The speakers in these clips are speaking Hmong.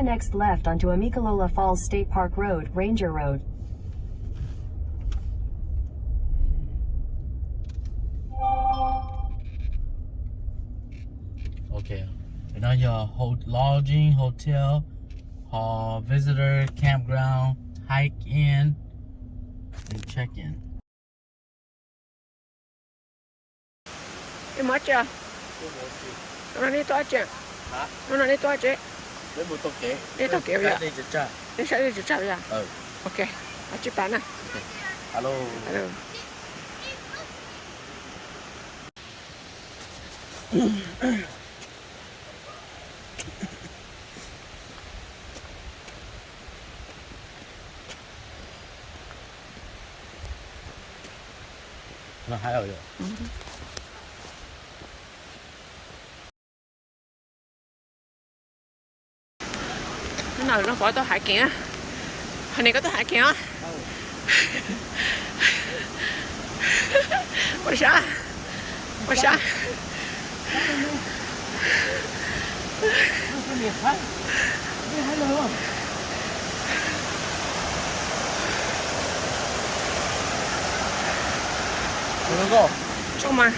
Next left onto Amicalola Falls State Park Road, Ranger Road. Ok, no yog ho- lodging, hotel, ho visitor, campground, hike in, and check in. Ib mus tsi? Hnub no nej tuaj tsi? Hnub no nej tuaj tsi? Nej taug kev yom? Nej saib dej tsaws tsag yom? Ok, ua tsi pab na. Hnub no lawv pov tau hiking, ho nej koj tuaj hiking os? Ua sab, ua sab. Tso mas.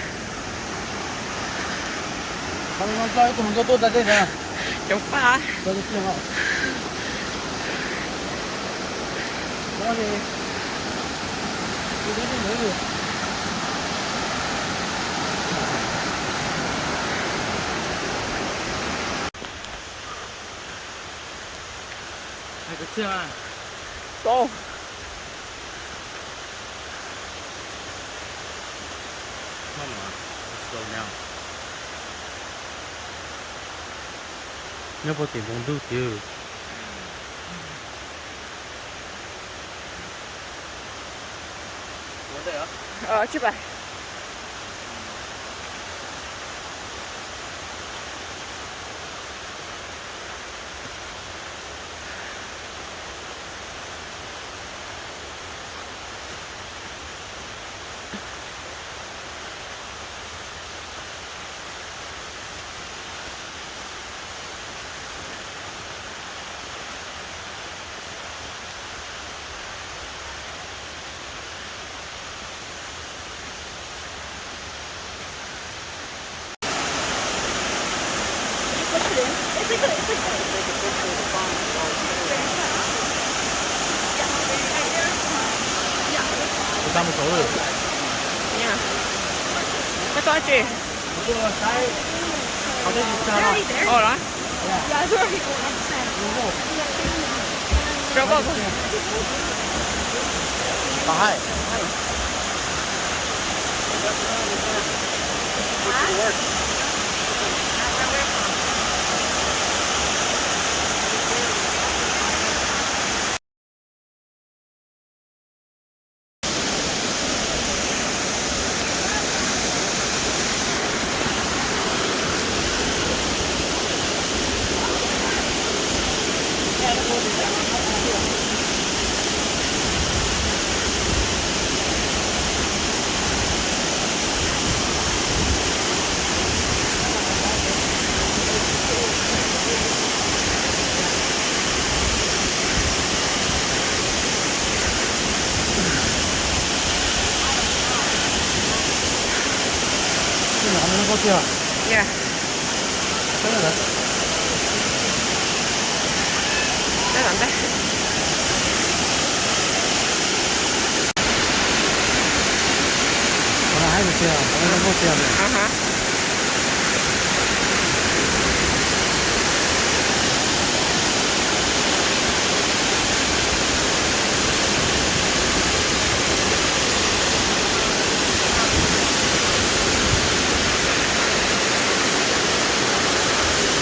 Cov paj. Nyob puag tim npoo ntuj twg? Koj tuaj tsi? Ua los? Rau koj.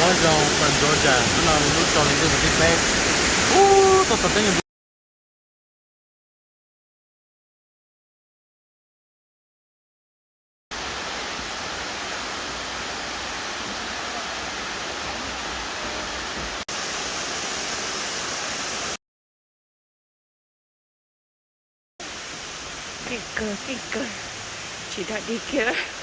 Nyob zoo Georgia, hnub no lub rau li ntuj tim peb, ub, tuaj txog teb nyob nti. Keej kawg, keej kawg, tsis dog dig kiag.